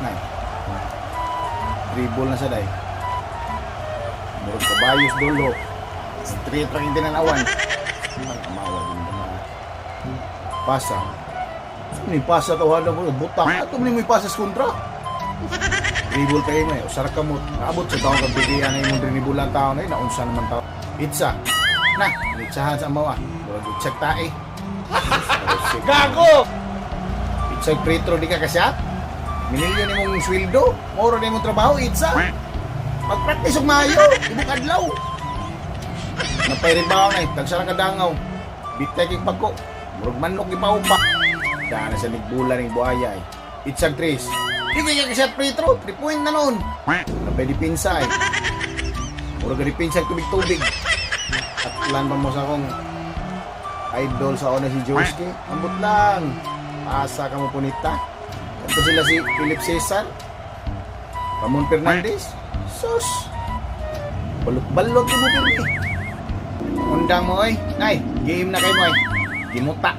Nay. Dribble na sa day. Murag kabayos dulo. Straight ra kay tinanawan. Ang amawa din mga pasa. Saan ni pasa tawhan mo butak. Ato mo ni pasa sa kontra. Dribble kayo mo eh. Usara ka mo. Naabot sa taong kabigian na imong drinibulan tao na eh. Naunsa naman tao. Itsa. Na, itsahan sa amaw ah. Murag itsag tae. Gago! Itsag free throw di ka kasyat. Minilyon imong sweldo. Moro na imong trabaho, itsa. Magpractice og maayo. Ibuk adlaw. Napay-rebound na eh. Tagsa ka dangaw. Bitay kay pagko. Murag manok gipaupa. Dana sa nigbulan ning buhaya eh. Itsag tres. Di ka kasyat free throw. 3 point na noon. Napay dipinsa eh. Murag ka dipinsa tubig-tubig. Atlan pa mo sa akong idol sa una si Joski. Ambot lang. Asa ka mo punita. Ito sila si Philip Cesar. Ramon Fernandez. Sus. Balot-balot mo pirmi. Undang mo oy. Nay, game na kayo mo oy. Gimuta.